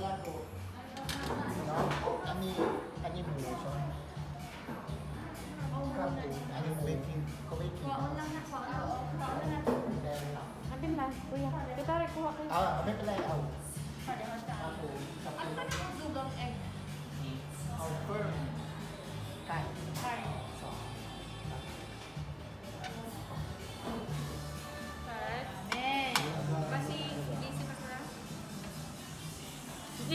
เนาะอันนี้อันนี้หมูใช่ไหมครับหมูอันนี้ไม่กินเขาไม่กินแต่ Apin lang, kuya. Kita rin kuha ko. เอาไม่เป็นไรเอาเอาหมูกับ Ano ba ng dugang egg? เอาเพิ่มไก่สอง Ne. Kasi, busy pa sila.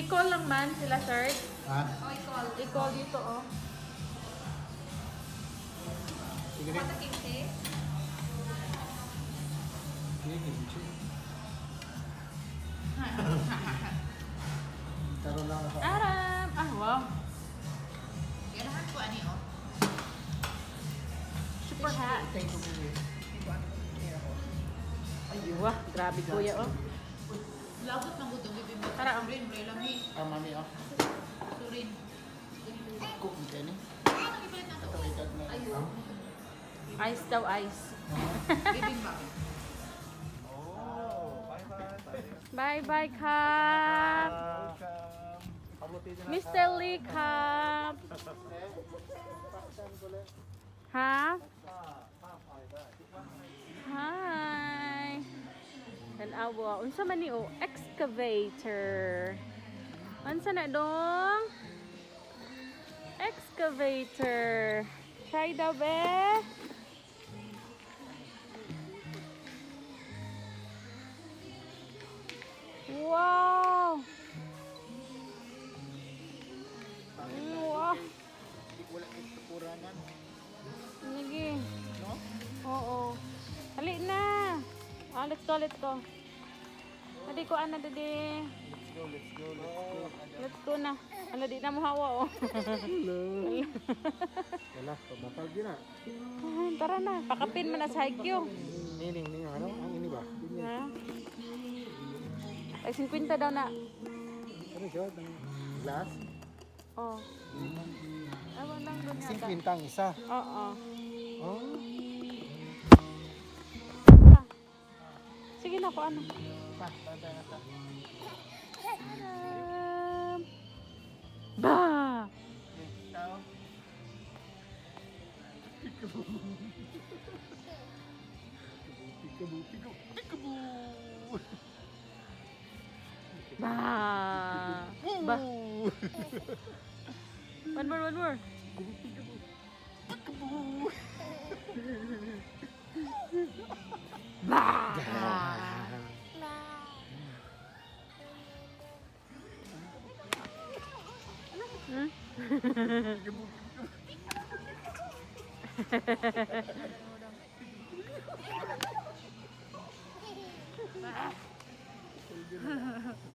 I-call lang man sila, sir. อ่ะ Oh, i-call. I-call dito, oh. สิกเรต Pata kimchi? นี่กินชื่อ Karon lang ako. Aram! Ah, wow. Ganahan ko ani oh. Super hot. Thank you, baby. Ay, wah. Grabe, kuya, oh. Labot ng gudong bibimbap. Tara, oh. Surin, bre lami. Ah, mami, oh. Surin. Cook mo kayo ni. Ano ipalit na to? Tawag na. Ayun. Ice daw, ice. Bibimbap. Oh, bye bye. Bye-bye, Kap. Mr. Lee, Kap. Ha? Hi. Tanawa. Unsa man ni o? Excavator. Unsa na dong? Excavator. Try daw, be. Wow. Wow. Wala kay tukuranan. Sige. No? Oo. Hali na. Ah, let's go, let's go. Hali ko ana dede. Let's go, let's go, let's go. Let's go na. Ano di na mo hawa oh. Wala, pabakal din na. Tara na, pakapin man na sa hagyo. Nining, ning, ano? Ang ini ba? Ha? Ay 50 daw na. Ano siya? Ang Glass? Oh. Awan lang dun yata. 50 ang isa. Oo. Oh. Ah. Sige na ko ano. Pa, bye-bye na ta. Ba. Ciao. Peekaboo, peekaboo, peekaboo. Ba. Ba. One more, one more. Peekaboo. Ba. Hmm?